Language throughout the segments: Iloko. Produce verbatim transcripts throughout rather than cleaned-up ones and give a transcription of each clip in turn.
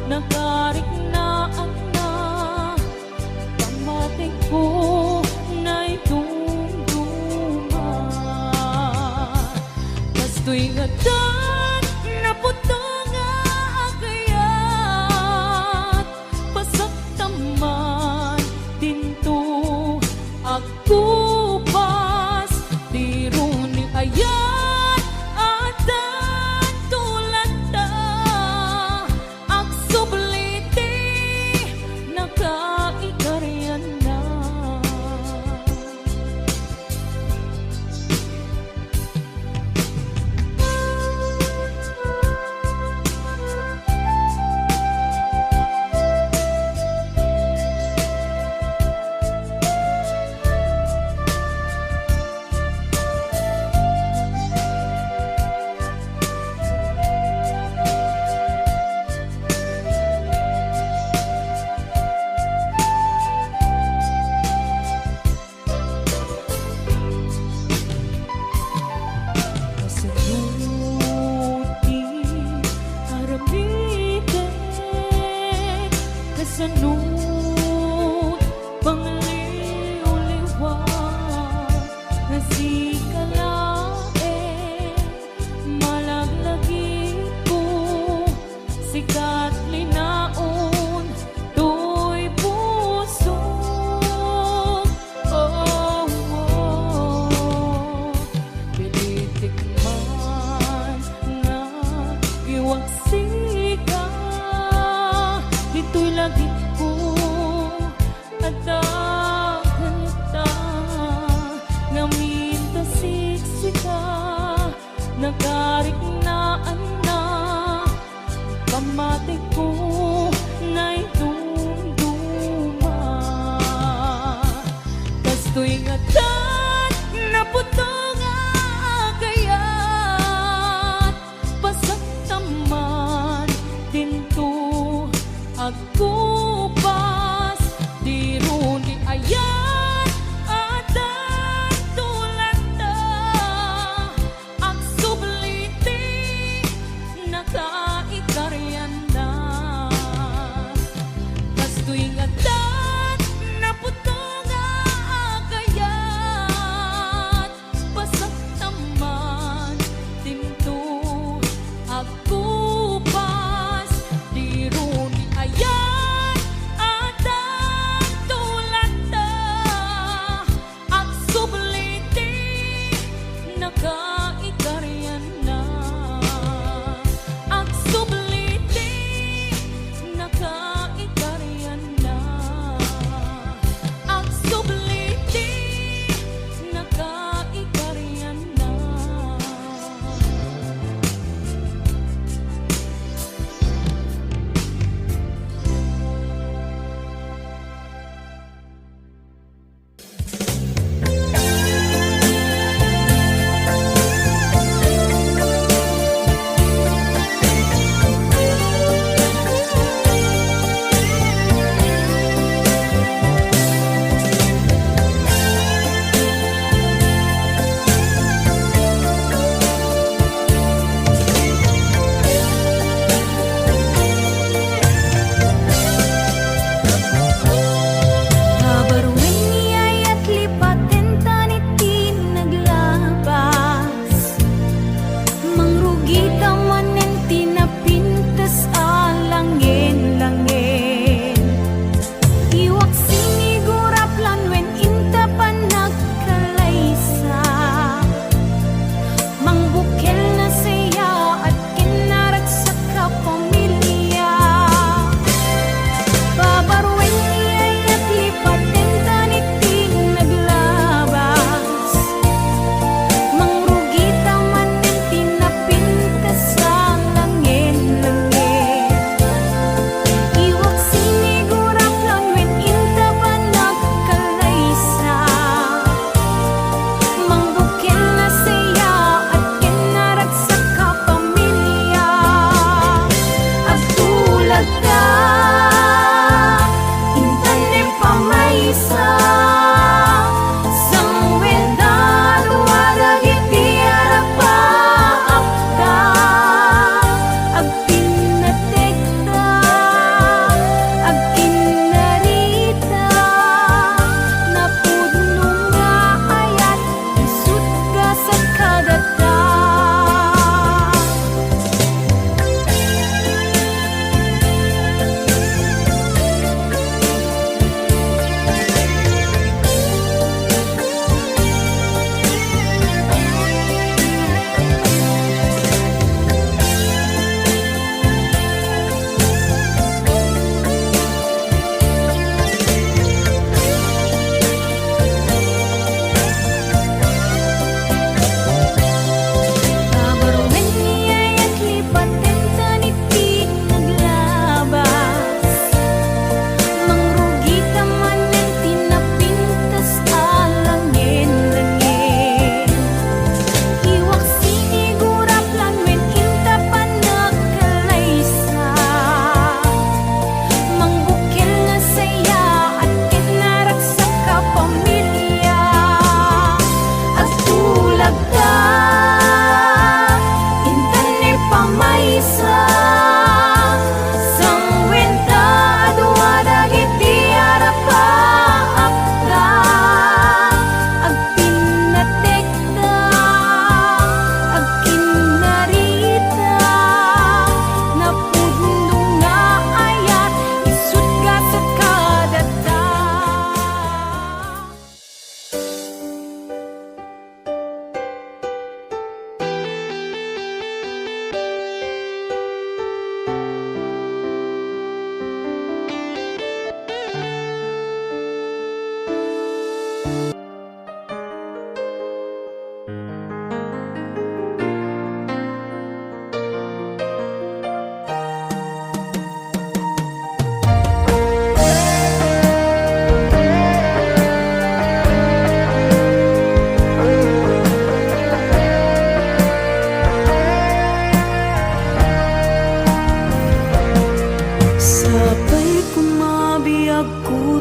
Nakariknaanna, pammatikko naidumduma. Kastoy nga dan, naputo nga agayat, pasakta man dinto agkupas, ti runi ayat, adda tulanda, agsubli ti nakaikarianna.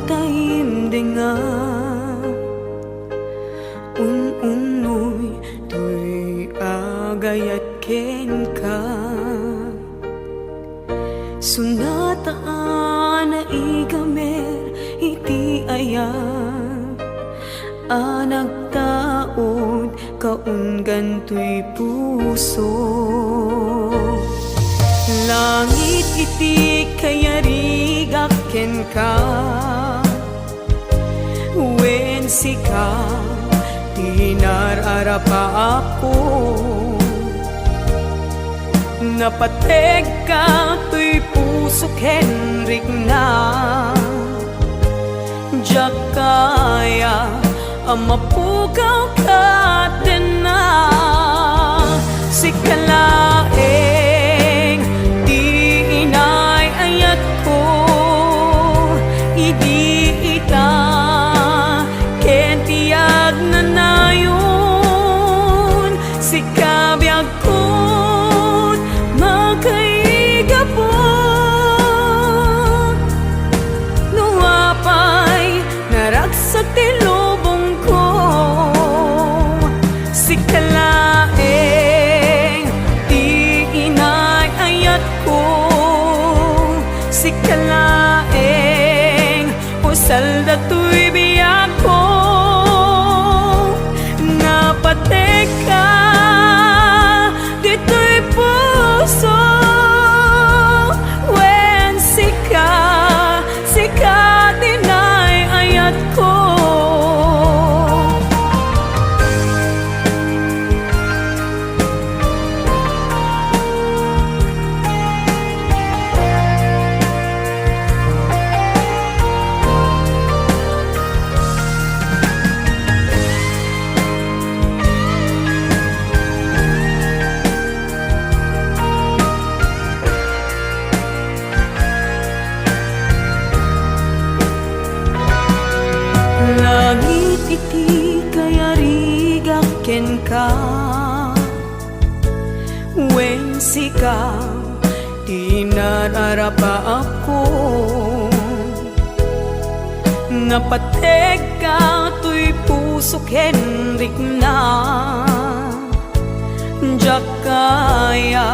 Taimdenga, un-unnoy toy agayat kenka. Sunata a naigamer iti ayat a nagtaud kaunggan toy puso. Langit iti kayarigak kenka, wen sika ti nar-arapaapko. Napategka toy puso ken rikna. Diak kaya a mapukaw ket denna. Sika laeng ti inay-ayatko idi ita ken ti agnanayon. Sika biag ket makaigapu. No apay naragsak ti lubongko, sika laeng ti inay-ayatko, sika laeng usal datoy biagko. Napategka ditoy puso, wen sika, sika ti nay-ayatko. Langit iti kayarigak kenka, wen sika ti nararapaapko. Napategka toy puso ken rikna. Diak kaya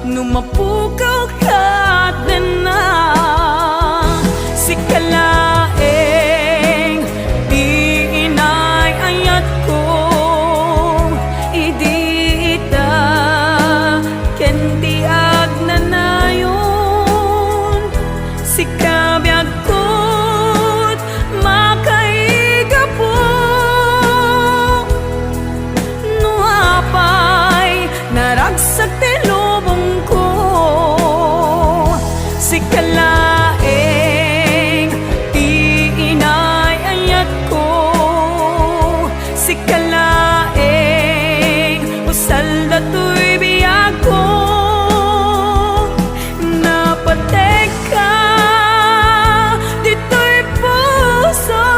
no mapukaw ket denna. Sika laeng ti inay-ayatko idi ita ken ti agnanayon. Sika biag ket makaigapu. No apay naragsak ti lubongko, sika laeng ti inay-ayatko. Sika laeng usal datoy biagko. Napategka ditoy puso,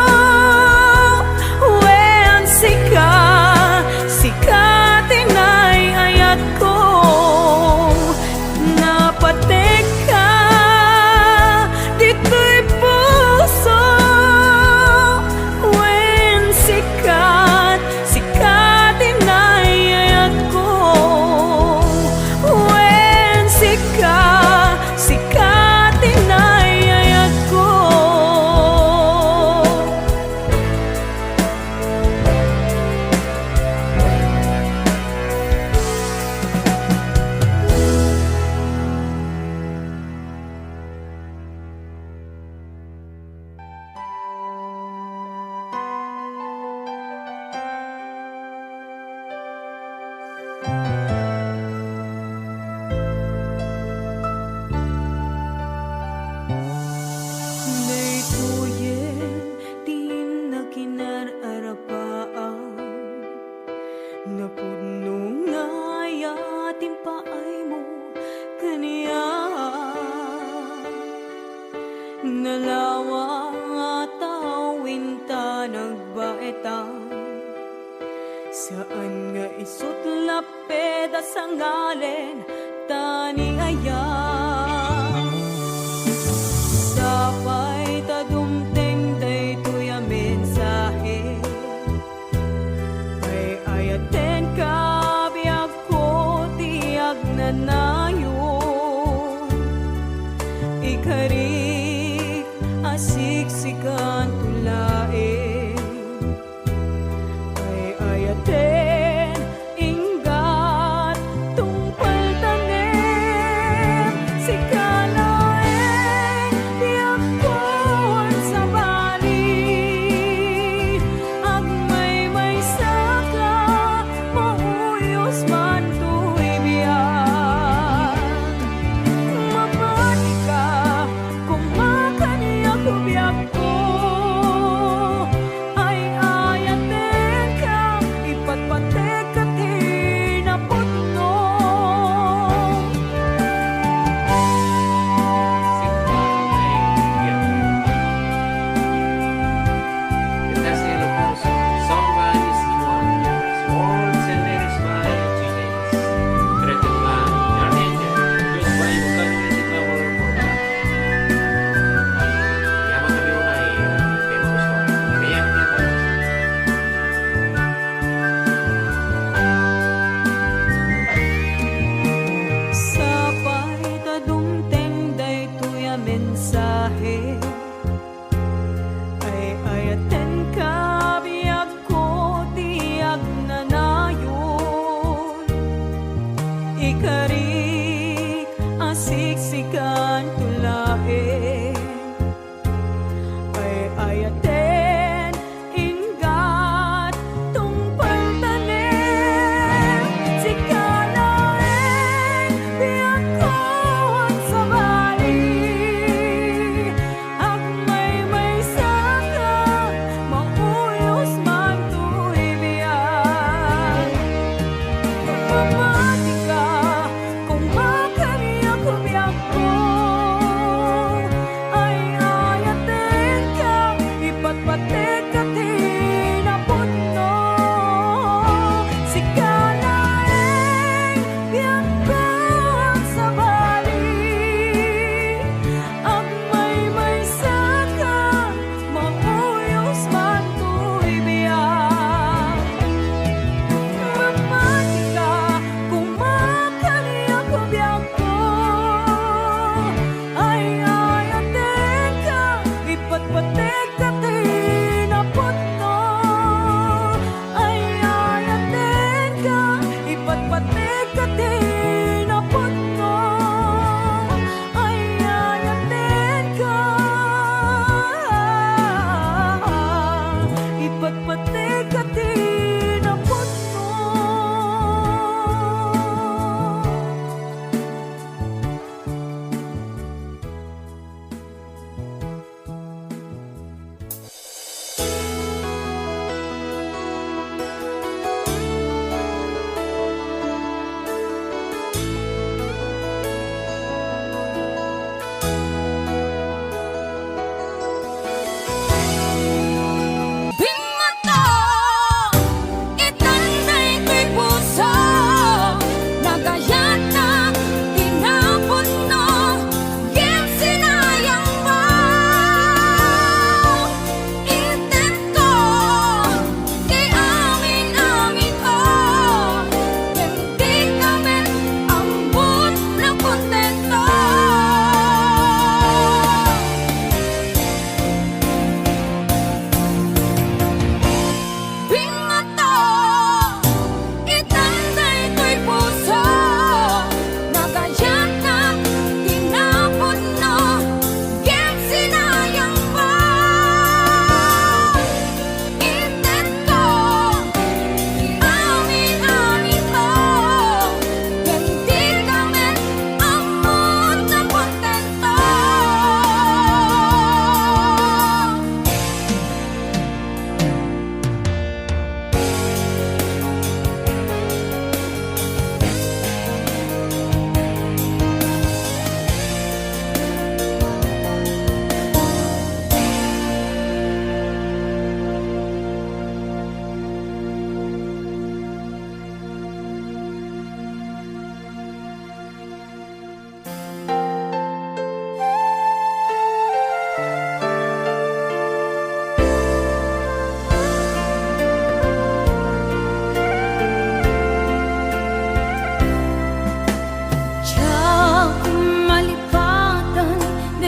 wen sika, sika ti nay-ayatko. Napategka ditoy puso, wen sika, sika ti nay-ayatko. Wen sika, sika ti nay-ayatko. Daytoyen ti nakinar-arapaam. Napudno nga ayat ti impaaymo kaniak. Nalawa nga tawin ta nagbaetan. Saan nga isut' lapped a sangalen ta ni ayat. Sapay ta dumteng Nayon, ikarik a siksikan to laeng. Ay-ayaten, inggat, tungpal tanem, sika laeng, biagko, sabali, agmaymaysaka, mauyos man toy biag. Mamatika, koma kaniak, biagko, ay-ayatenka, ipatpatekka ti napudno. Song by Miss Iwan. Sports and Marriage by G J S. Directed by John Angel. Produced by Bukal Music Lover Program. Yaman kami unay, ah, kay Magusto. Kaya kami ang Sapay ta dumteng daytoy a mensahe. Ay-ayatenka, biagko, ti agnanayon. Ikarik a siksikan to laeng. Ay-ayaten, inggat, tungpal tanem, sika laeng, biagko, sabali, agmaymaysaka, mauyos man toy biag. Mamatika, koma kaniak, biagko,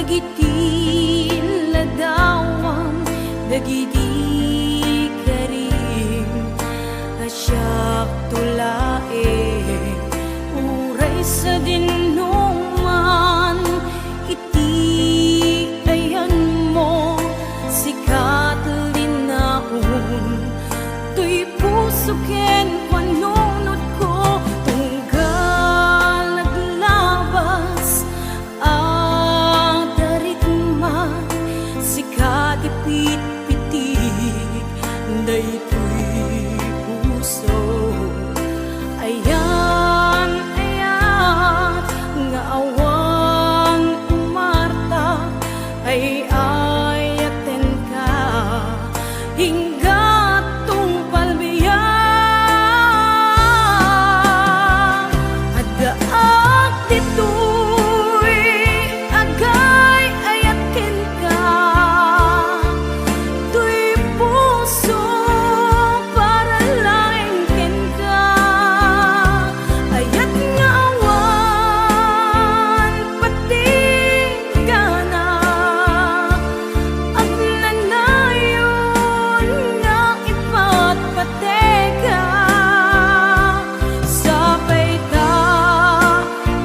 Iti ladawam dagidi karim a siakto laeng, uray sadinoman iti ayanmo, sika ti linaon, toy puso ken panunotko, tunggal aglabas Adarikma, sika ti pitpitik daytoy puso. Ayan-ayat nga awan umarta, ay-ayatenka. Ingga't tungpal biag, addaak ditoy agay-ayat kenka. Toy puso para laeng kenka. Ayat nga awan patinggana. Agnanayon nga ipatpateka, sapay ta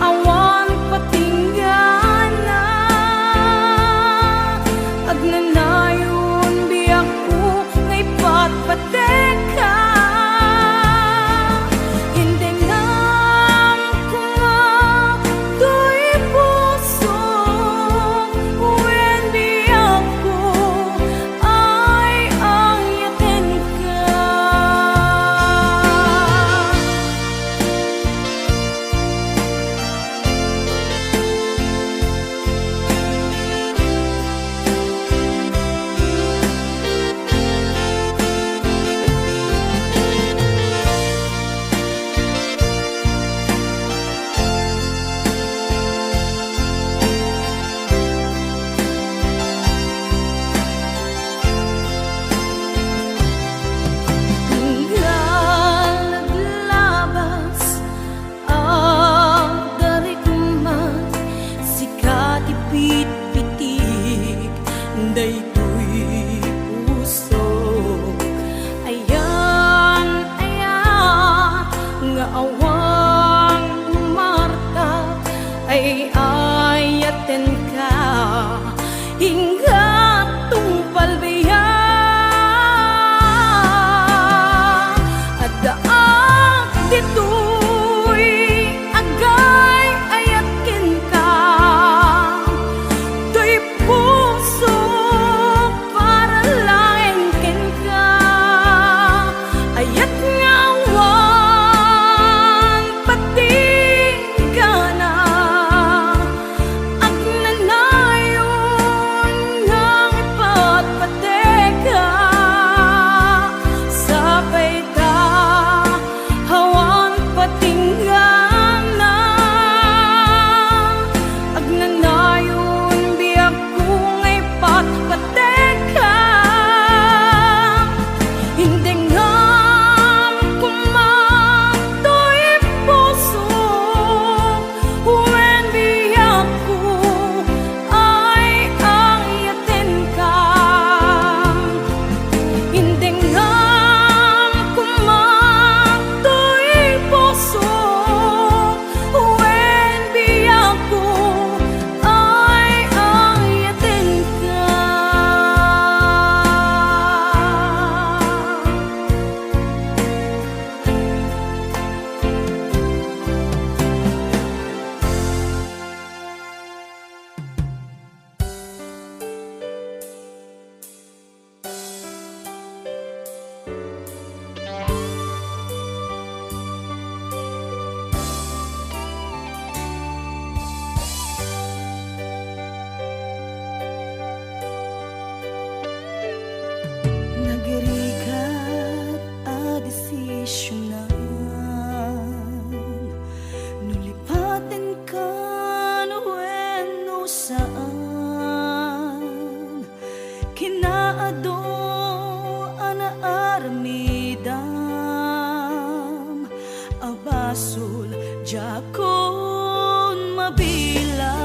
awan patinggana. Agnanayon biagko nga ipatpateka. Indengam koma toy puso, wen biagko, ay-ayatenka. Tunggal aglabas, adarikma, sika ti pitpitik daytoy puso. Ayan-ayat nga awan umarta, ay-ayatenka. Ingga't tungpal biag, addaak ditoy agay-ayat kenka. Toy puso para laeng kenka. Ayat nga awan patinggana. Agnanayon nga ipatpateka, sapay ta awan patinggana. Agnanayon biagko nga ipatpateka. Indengam koma toy puso, wen biagko, ay-ayatenka. Indengam koma toy puso, wen biagko, ay-ayatenka. Nagrigat a desisionan, no lipatenkan wenno saan. Kinaadu a naarmidam a basol, diakon mabilang.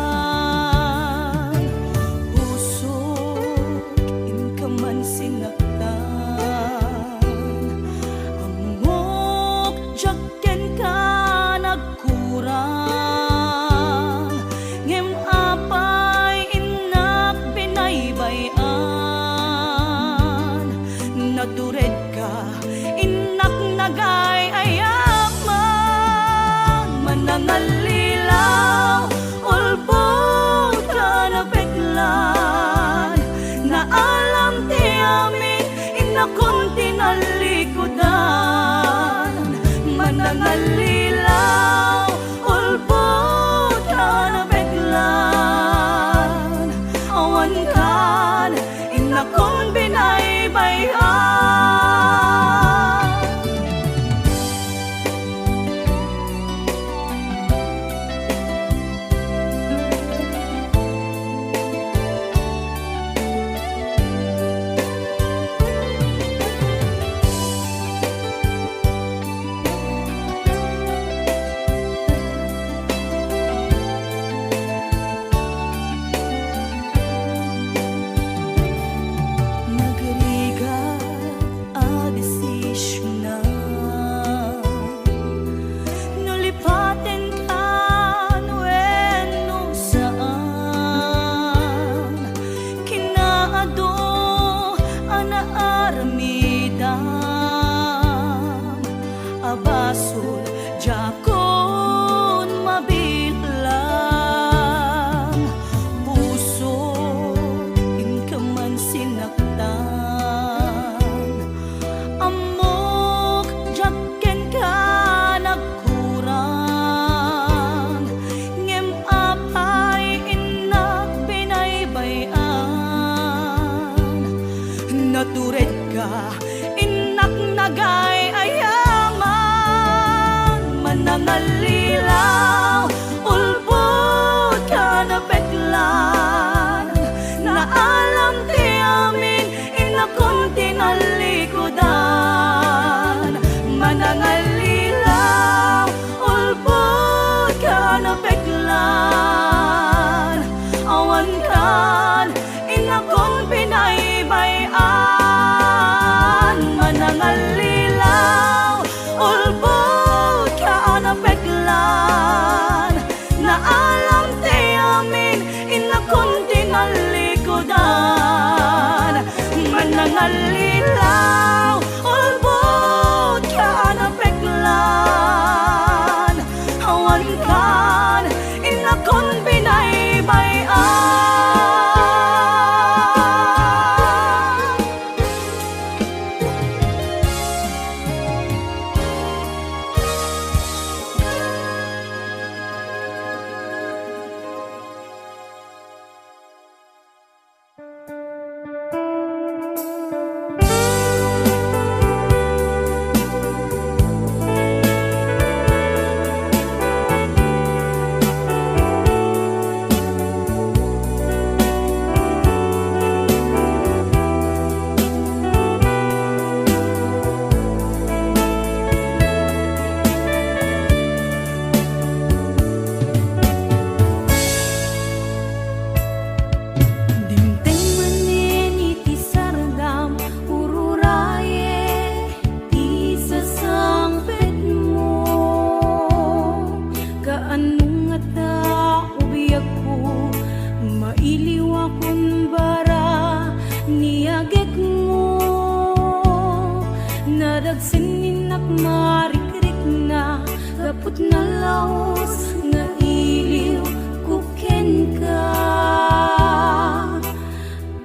marikrikna, gapu ta nalaus nga iliwko kenka.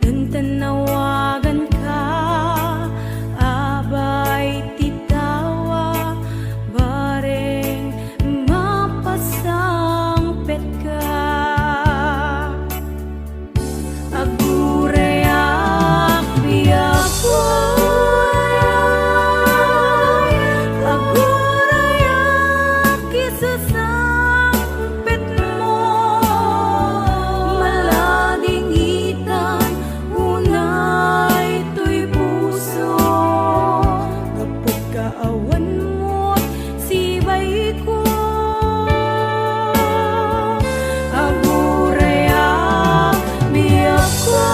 Tantan nawaganka, abay ti tawa, bareng mapasangpetka. Agurayak, biagko, agurayak, isasangpetmo, maladingitan unay toy puso, gapu ta awan met sibaiko. Agurayak, biagko,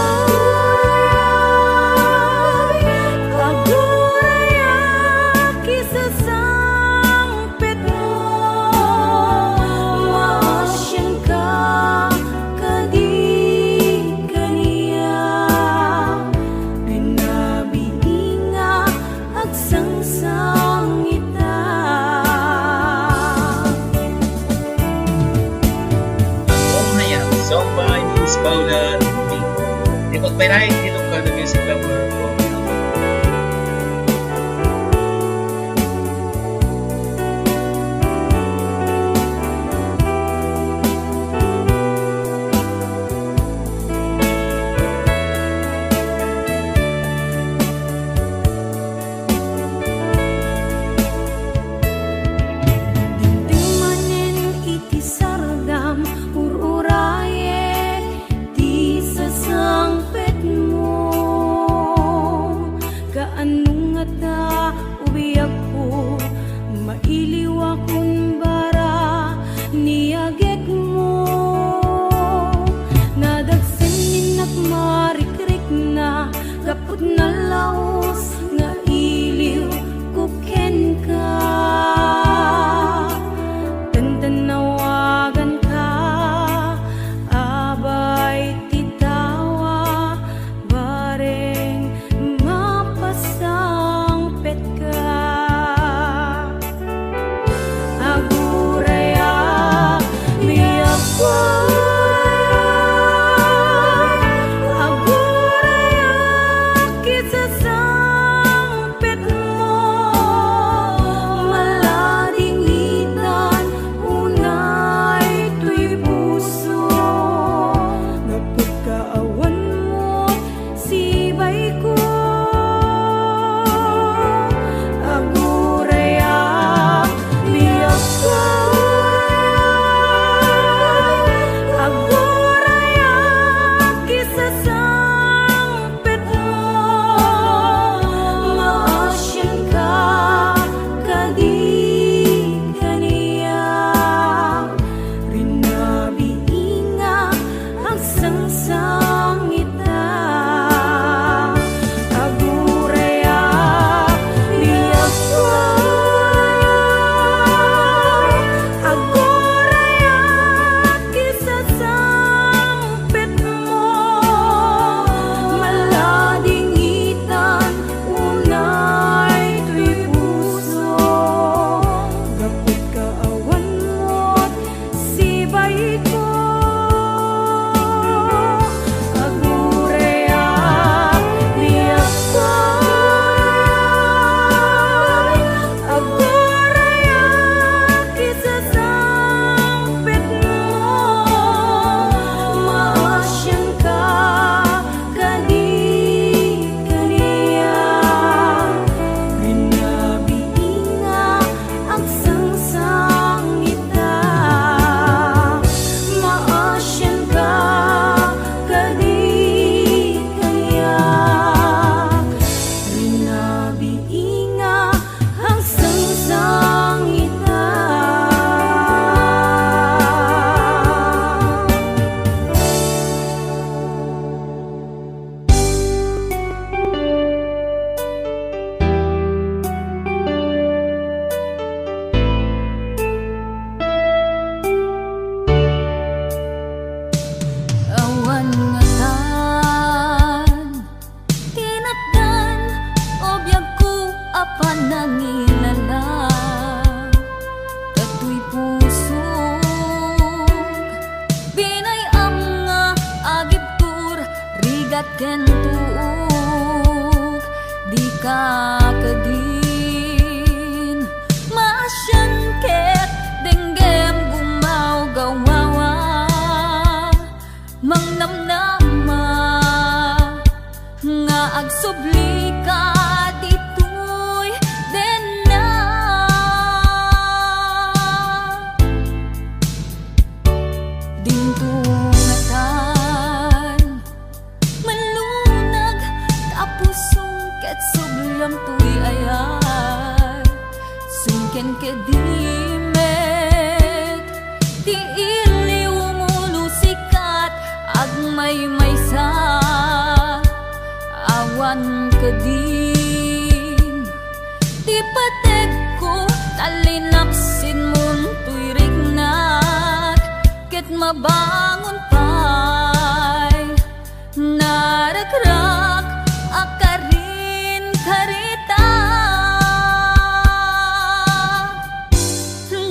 agurayak, isasangpetmo, maasianka kadi kaniak, rinabii nga agsangsangita. Owna Yan, song by Miss Paula Rubin. Ipag-copyright iti Ilocano Music Club Program. Dimdem manen iti sardam, ur-urayek ti sasangpetmo. Kaano ngata, o biagko, mailiwakon bara ni agekmo? Nadagsen innak marikrikna, gapu ta nalaus nga iliwko kenka. Tantan nawaganka, abay ti tawa, bareng mapasangpetka. Agurayak, biagko, agurayak, isasangpetmo, maladingitan unay toy puso, gapu ta awan met sibaiko. Agurayak, biagko, agurayak, isasangpetmo, maasianka kadi kaniak, rinabii nga agsangsangita. Agurayak, biagko, agurayak, isasangpetmo, maladingitan unay toy puso, gapu ta awan met sibaiko. Agurayak, biagko, agurayak, isasangpetmo, maasianka kadi kaniak, rinabii nga agsangsangita. Maasianka kadi kaniak, rinabii nga agsangsangita. Awan ngatan tinatdan, o biagko a panangilala. Ken tuok, dika kadin maasian ket denggem gumawgawa. Mangnamnama nga agsublika ditoy denna. Dinto ngatan, malunag ta pusong ket subliam toy ayat. Sungken kedi met ti iliwmo no sikat agmaymaysa, awan kadin ti pategko, ta linaksidmon toy riknak, ket mabangon pay narakrak a karin karita.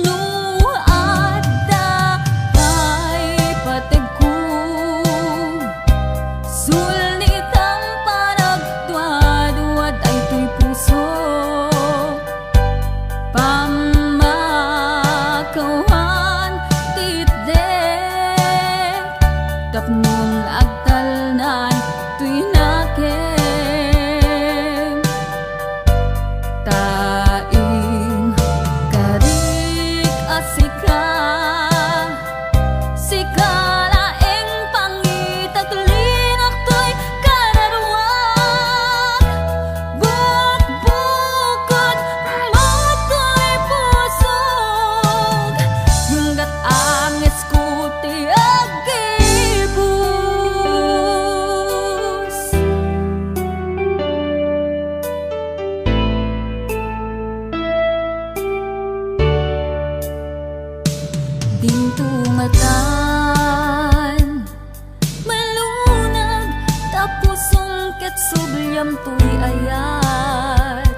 No adda pay pategko, sulnitam panagduadua daytoy puso. Pammakawan ti itdek, tapnon agtalnan toy nakem. Ta inkarik a sika, sika laeng pangitaklinak toy kararuak. Bukbukod mo toy pusok, inggat angesko ti agibus. Dinto ngatan, malunag ta pusong ket subliam toy ayat.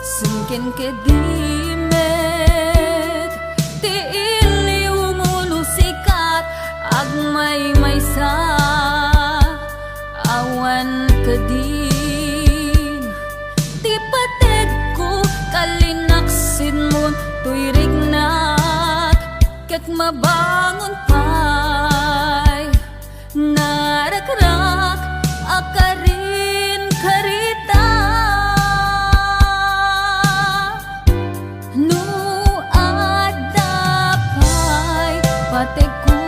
Sungken kedi met ti iliwmo no sikat agmaymaysa, awan kadin ti pategko, ta linaksidmon toy riknak, ket mabangon pay narakrak a karin karita. No adda pay pategko,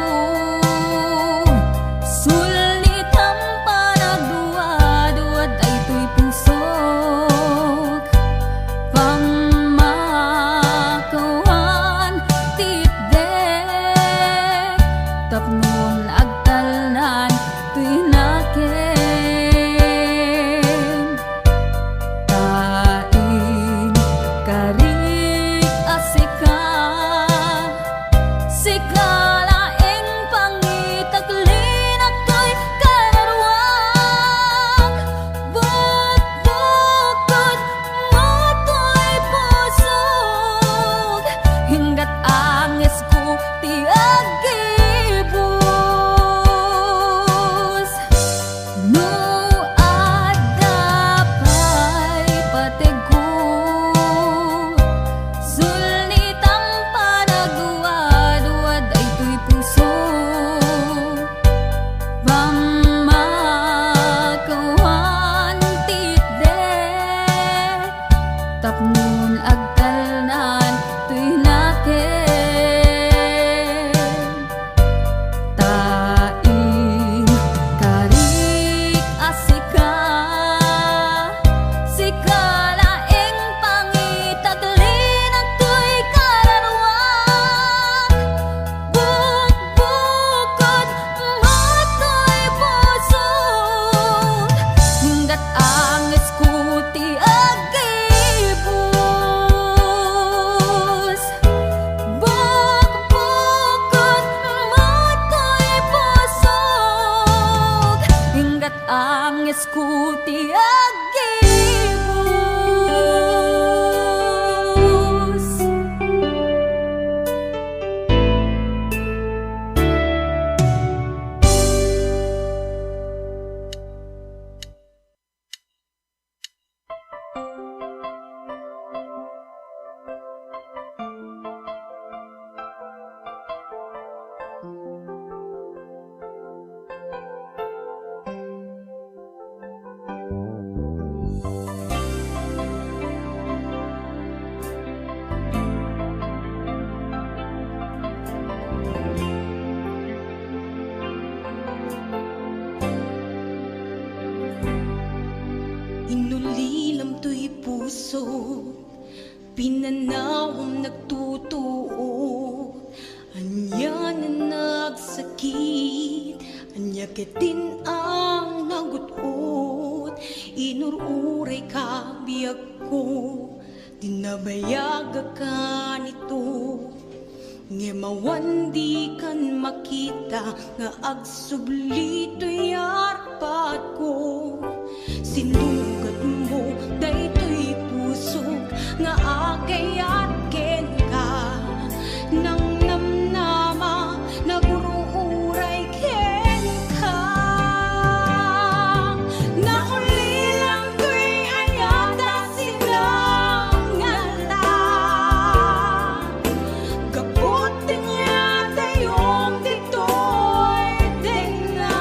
sulnitam panagduadua daytoy pusok. Pammakawan ti itdek, tapnon agtalnan toy nakem. Ta inkarik a sika, sika laeng pangitaklinak toy kararuak. Bukbukod mo toy pusok, inggat angesko ti agibus. No adda pay pategko, sulnitam panagduadua daytoy puso. Pammakawan ti itdek, tapnon agtalnan toy nakem. Ta inkarik a sika, sika laeng pangitaklinak toy kararuak. Bukbukod mo toy pusok, inggat angesko ti agibus. Bukbukod mo toy pusok, inggat angesko ti agibus. Pinanawam nagtutuot, ania nga nagsakit, ania ketdin ang nagut-ot, inur-urayka biagko, di nabayagak kanito. Ngem awan dikan makita nga agsubli toy arpadko. Sinugatmo daytoy pusok nga agayat kenka. Nangnamnama, nagur-uray kenka. Naulilangtoy ayat a sinangalta. Gapu ti nia dayom ditoy denna.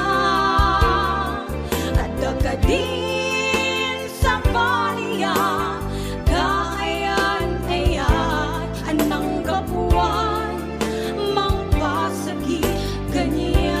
Adda kadin sabali a kaayan-ayat a nanggapuan mangpasakit kaniak.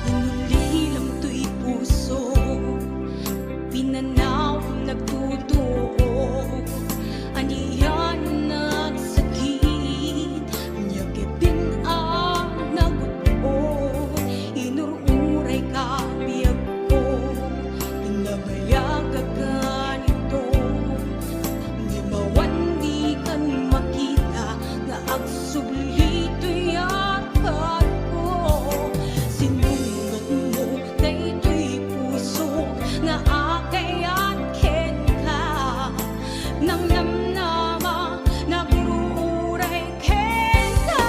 Inulilam toy puso, pinanawam nagtutuo, ania nga nagsakit, ania ketdin ang nagut-ot, inur-urayka biagko, di nabayagak kanito. Ngem awan dikan makita nga agsubli toy arpadko. Sinugatmo daytoy pusok nga agayat kenka. Nangnamnama, nagur-uray kenka.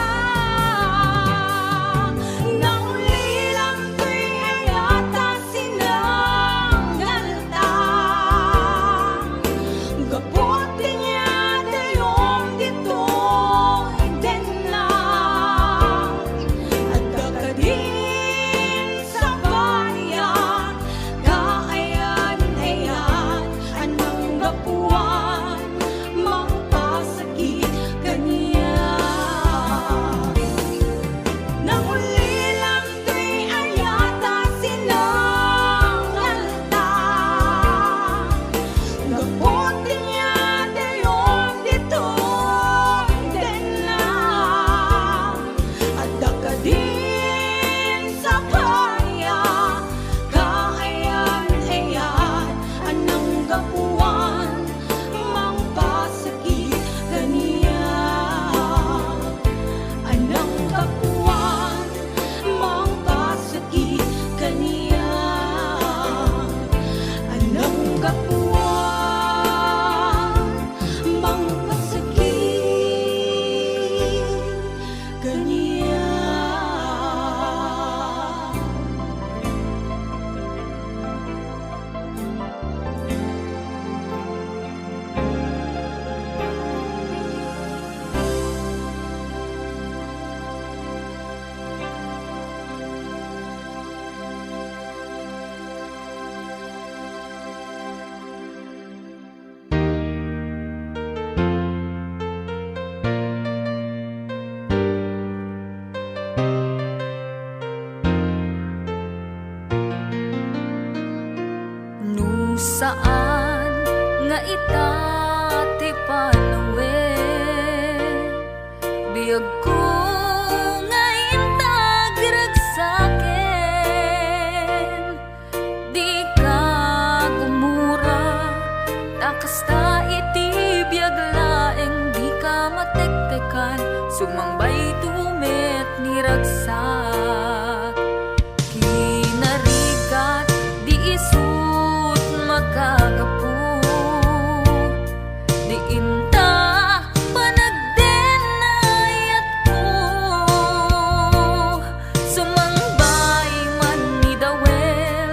Naulilangtoy ayat a sinangalta. Gapu ti nia dayom ditoy denna. Adda kadin sabali a kaayan-ayat a nanggapuan mangpasakit kaniak. Naulilangtoy ayat a sinangalta. Gapu ti nia dayom ditoy denna. Adda kadin sabali a kaayan-ayat a nanggapuan mangpasakit kaniak. A nanggapuan mangpasakit kaniak. A nanggapuan mangpasakit kaniak. No saan nga ita ti panawen, biagko nga inta agragsaken. Dika gumura, ta kasta iti biag laeng dika matektekan, sumangbayto met ni ragsak. Kinarigat, di isut' makagapu, di inta panagdennayatko. Sumangbay man ni Dawel,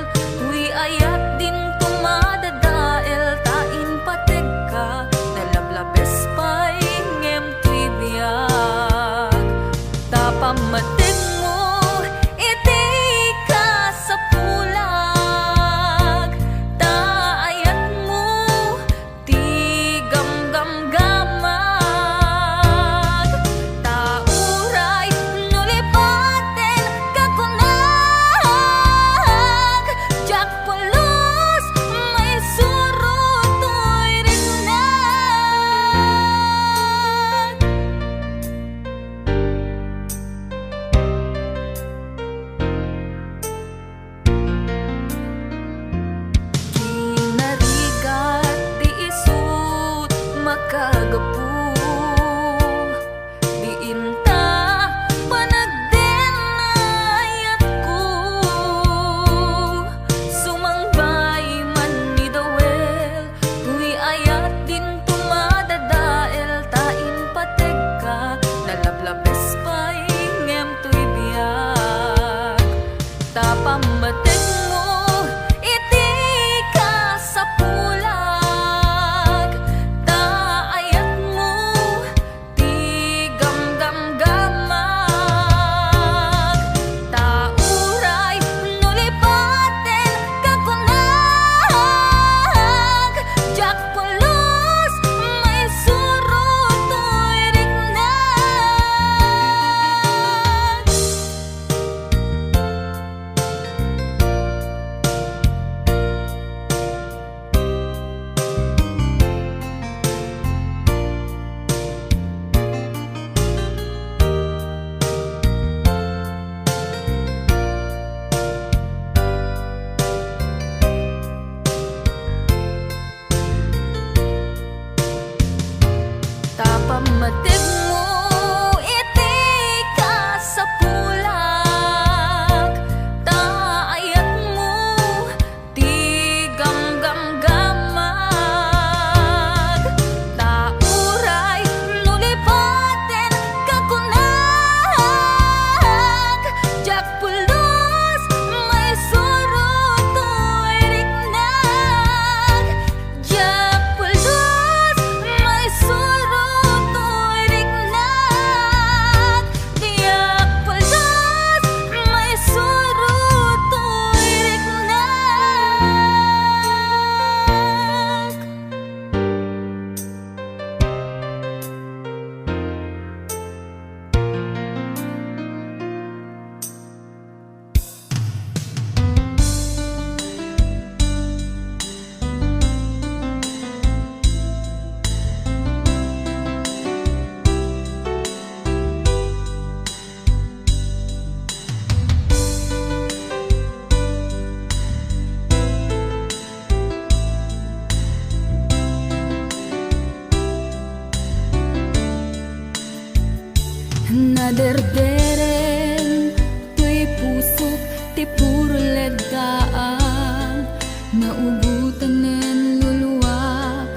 Naderdereng toy pusok ti puro leddaang, naugotanen luluak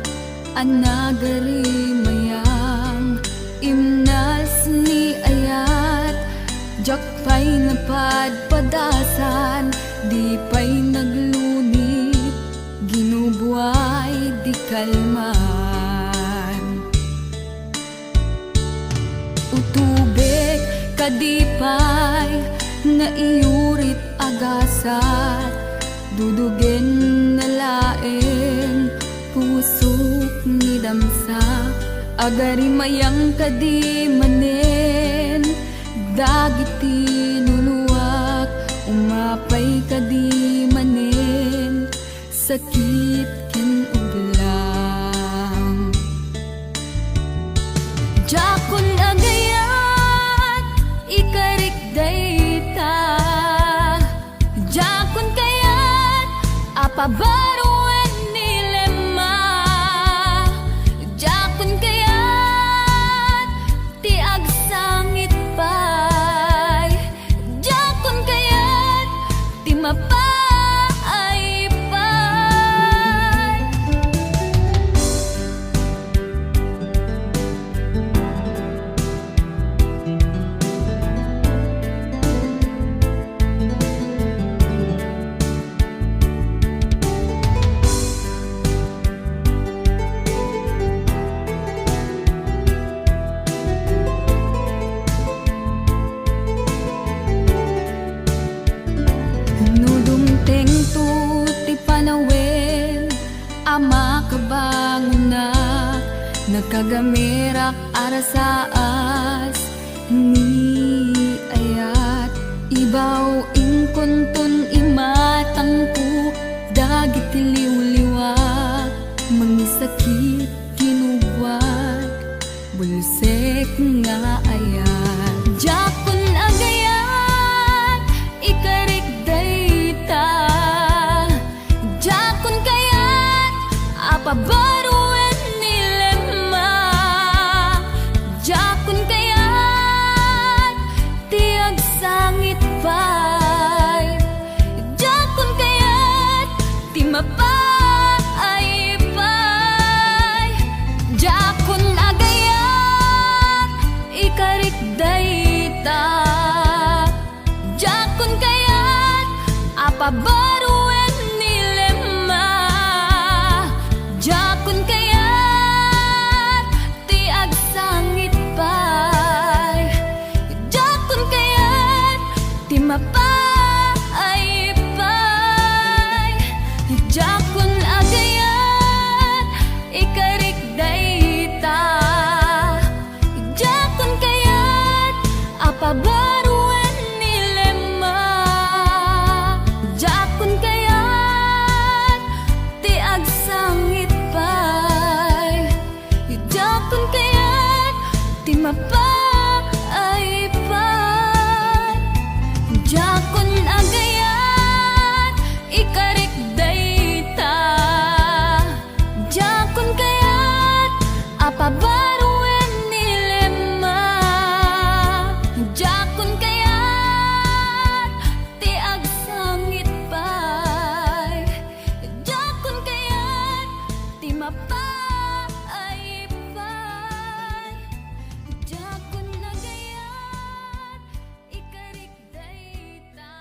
a nagarimayang. Imnas ni ayat, diak pay napadpadasan, di pay naglunit, ginubuay di kalman. Utubek kadi pay nga iyurit a gasat, dudugen na laeng pusok ni damsa. Agarimayang kadi manen dagiti luluak, umapay kadi manen sakit ken ublang. Diakon agayat ikarik dayta. Diakon kayat a pabaruen ni Lema. Diakon kayat ti agsangit pay. Diakon kayat ti mapaaypay. No dumtengto ti panawen a makabangonak, nakagamerak a rasaas ni ayat. Ibaw inkonton imatangko dagiti liwliwa, mangisakit, kinugwat, bulsek nga ayat. Diakon agayat ikarik dayta. Diakon kayat a pabaruen ni Lema. Diakon kayat ti agsangit pay. Diakon kayat ti mapaaypay. Diakon agayat ikarik dayta. Diakon kayat a pabaruen ni Lema. Diakon kayat ti agsangit pay. Diakon kayat ti mapaaypay. Diakon agayat ikarik dayta. Diakon kayat a pabaruen ni Lema. Diakon kayat ti agsangit pay. Diakon kayat ti mapaaypay. Diakon agayat ikarik dayta. Diakon kayat a pabaruen ni Lema. Diakon kayat ti agsangit pay. Diakon kayat ti mapaaypay. Diakon agayat ikarik dayta.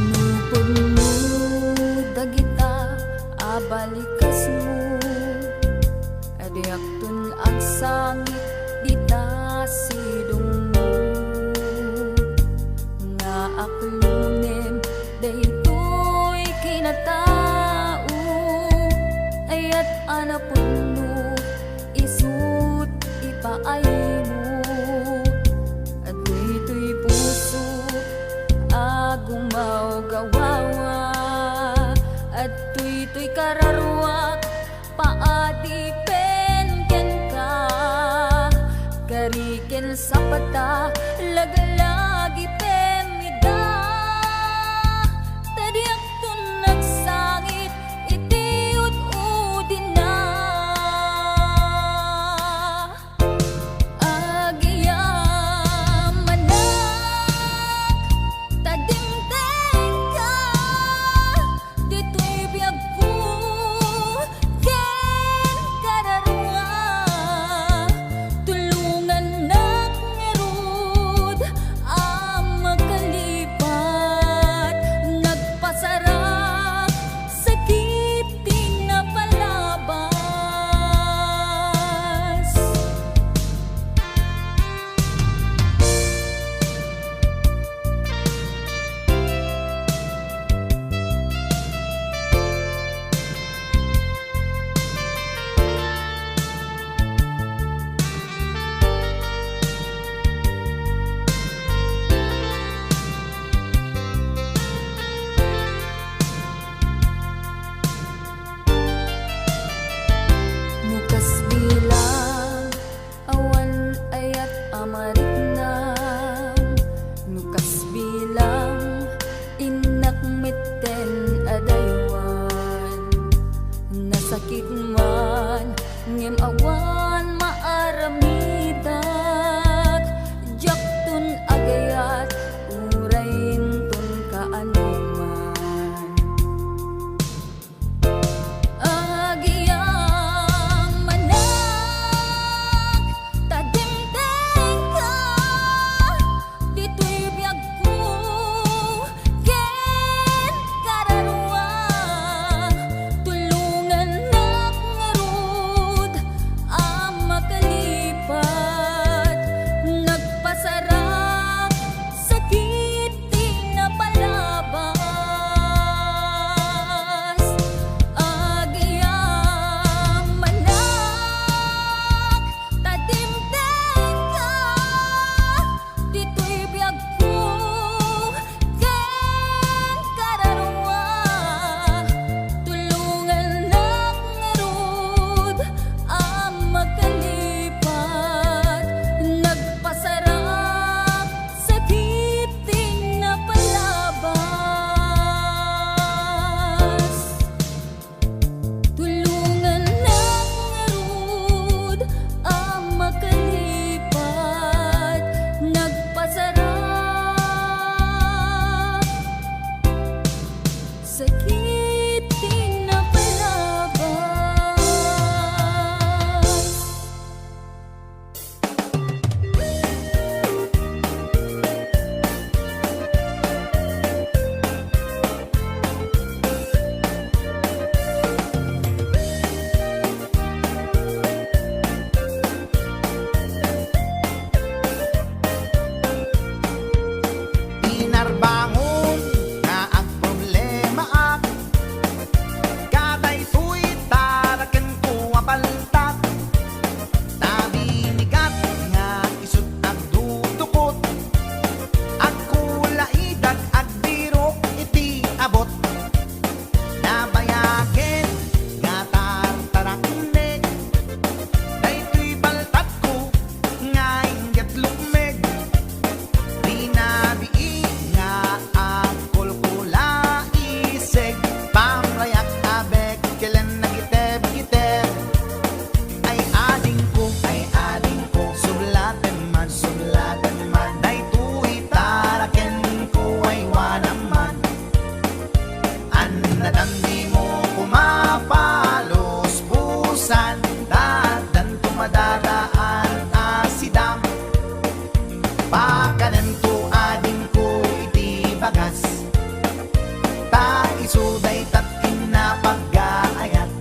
Nupodmo dagita a balikasmo, diakton agsangit dita sidongmo. Nga aklonem daytoy kinatao, ayat a napudno isut' ipaaymo. Daytoy puso a gumawgawawa, adtoy toy kararuak paadipen kenka. Kari ken sapata, laglaga Nento adingko iti bagas, ta isu dayta ti napagayat.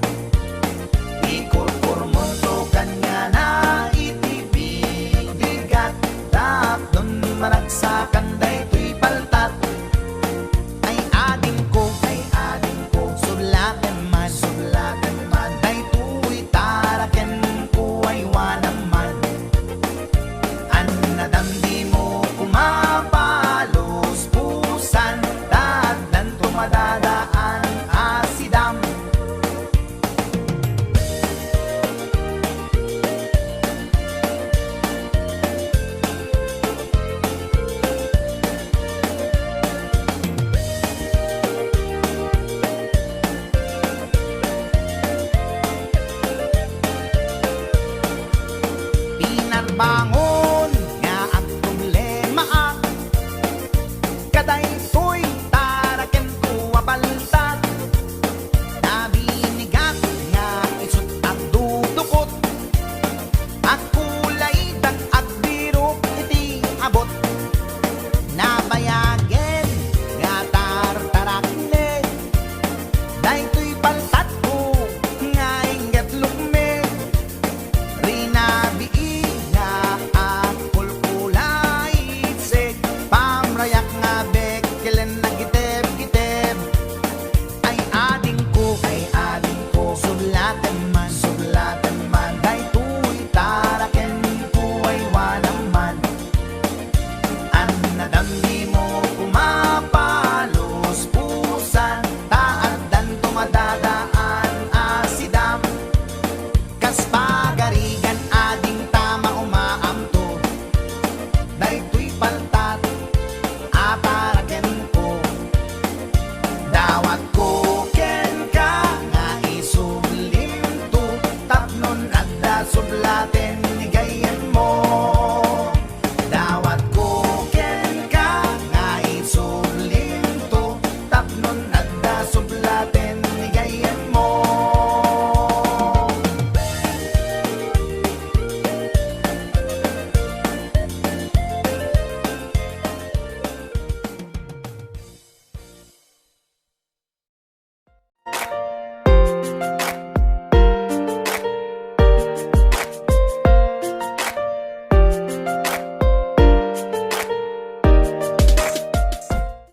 Ikurkurmonto kaniana iti bigat, tapno managsakan daytoy paltat. Ay adingko, ay adingko, sulatem man, sulatem man, daytoy tarakenko, aywanam man. Annadam dimo koma paluspusan, ta addanto madadaan a sidam. Pinarbangon nga agproblemaak kadaytoy tarakenko a paltat. Nabinigat nga isut' agdudukot. Agkulaydak agbirok iti abut. Nabayagen nga tartarakne daytoy paltatko nga ingget lukme. Rinabii nga agkulkulayse, pamrayak nga bekkelen nagitebgiteb. Ay adingko, ay adingko, sulatem man, sulatem man, daytoy tarakenko, aywanam man. Annadam